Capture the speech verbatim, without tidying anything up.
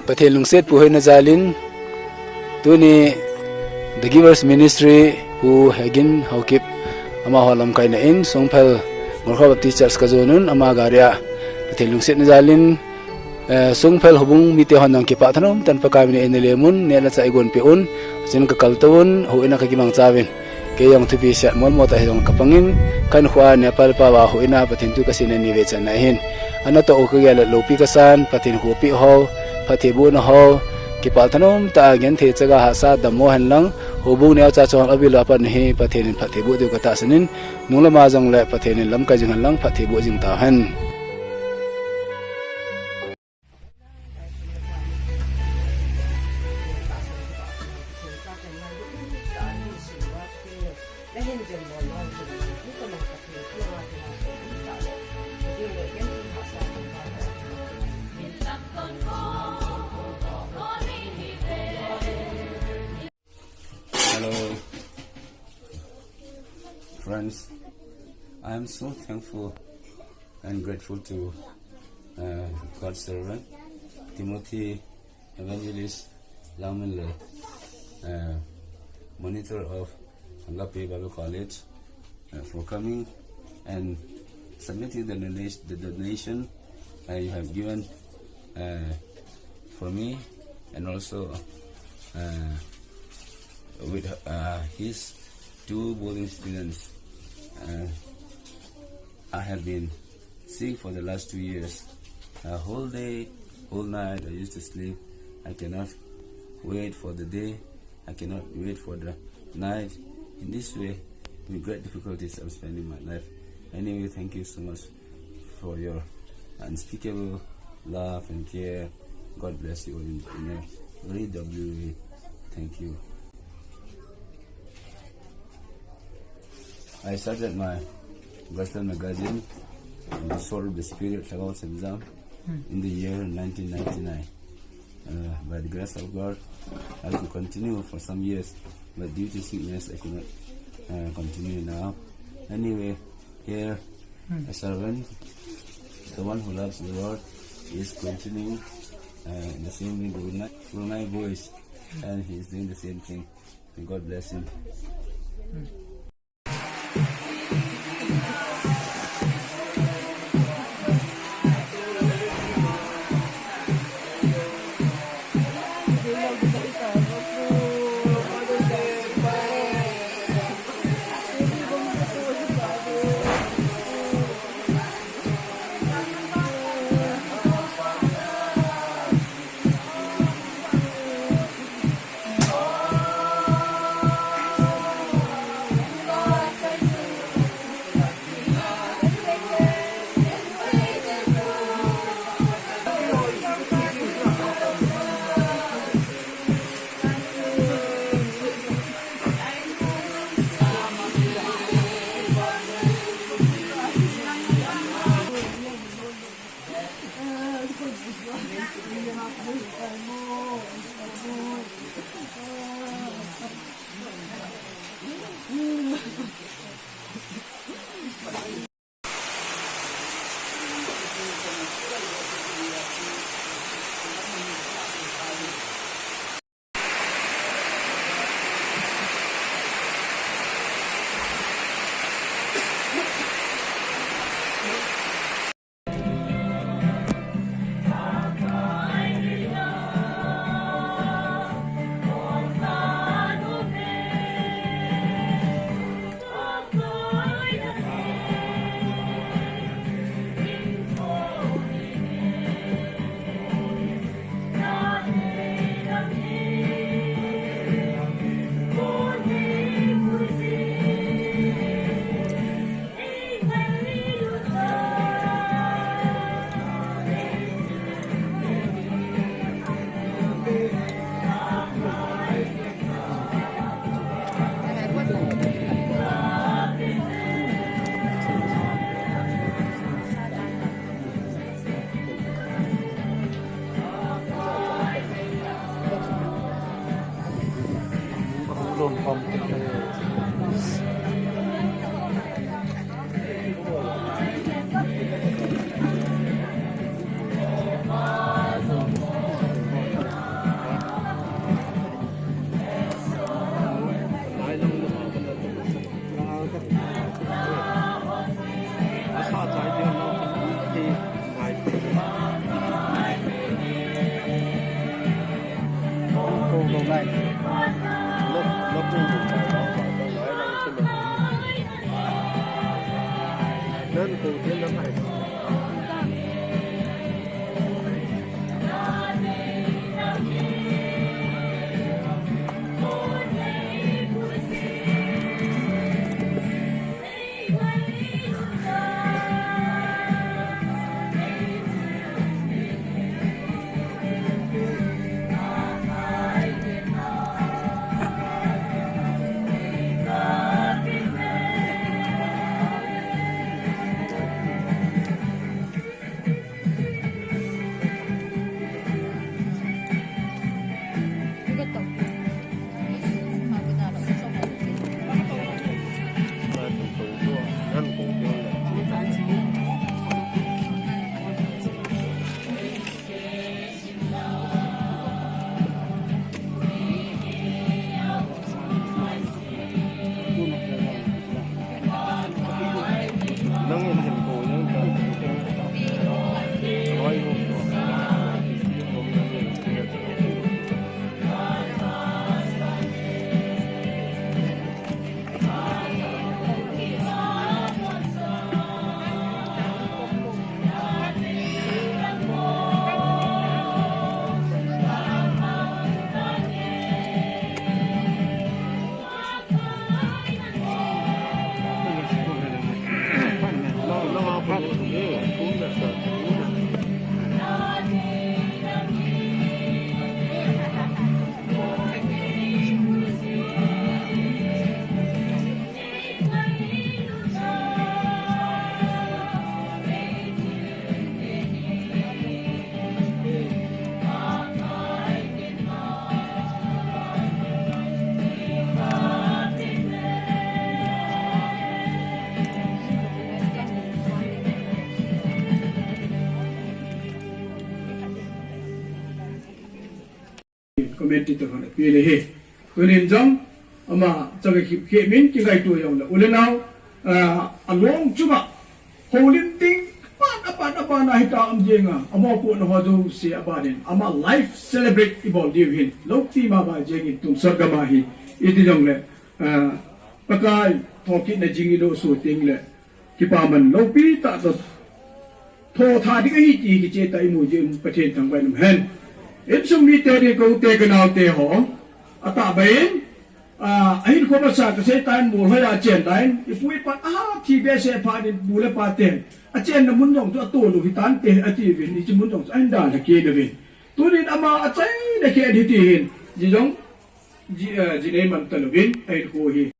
Pathen lungsetpu hoina jalin, tuni The Givers Ministry Pu Hegin Haokip amaho lamkaina in Songphel Ngorkhoh Baptist Church kajon un, ama gari a Pathen lungsetna jalin, eh, Songphel houbung mite hon jong kipah thanom tah in Pakai min in eina lemun, neh le chah eigon peh un, chun kakal tou un, houin a kakimangcha uvin. Kei jong thupi seh mol mol tah hijongle kapangin, kahinkhoa Nepal pao a houin a Pathen thu kaseina ni vei channa ahin. Ana toh u kagel le loupi kasan, Pathen khopi ho, phattheibohna ho, kipah thanom tah a genthei chaga hahsa dammo henlang, houbung neocha chonglha avil a pat hi Pathen in phattheiboh diu katahsan in, nunglam a jongle Pathen in lamkai jing henlang, phattheiboh jing tauhen. Hello, friends. I am so thankful and grateful to, uh, God's servant, Timothy Evangelist Langminle, uh, monitor of Agape Bible College, uh, for coming and submitting the donation, the donation, uh, you have given, uh, for me, and also, uh, with, uh, his two boarding students. Uh, I have been sick for the last two years. A whole day, whole night, I used to sleep. I cannot wait for the day. I cannot wait for the night. In this way, with great difficulties, I'm spending my life. Anyway, thank you so much for your unspeakable love and care. God bless you all in, in a very W way. Thank you. I started my gospel magazine, The Sword of the Spirit, Lhagao Semjam, in the year nineteen ninety-nine. Uh, by the grace of God, I could continue for some years, but due to sickness, I could not, uh, continue now. Anyway, here, a servant, the one who loves the Lord, is continuing, uh, in the same way with my, with my voice, and he is doing the same thing. May God bless him. Commentator hon apeh le hi. Tunin jong ama chang a kikhe min kingaito jongle, u le nau, ah, along chunga houlim ding aban aban aban a hita um jeng a, amopohna ho jouse abanin ama life celebrate ibol diu hin, lopi mama jengin tonsot gam a hi. Iti jongle, ah, Pakai thokitna jing idoh soh tengle, kipaman lopi tah toh thotha ding ahi ti kicheh tah a imu jeh un Pathen thangvah in umhen. Insung mite ding, kote kanaote ho, atahbeh in, ah, ahinkho masa kasei tan, molhoi a achen tan, ipu ipa, ah, thi behseh phat in pu le pa ten achenna mun jong chu atoh lou hitante atiuvin, hiche mun jong chu ahin dalha kit uvin. Tunin ama achaina khen hiti hin, ji jong, ji, eh, ji nei man talouvin, ahinkho hi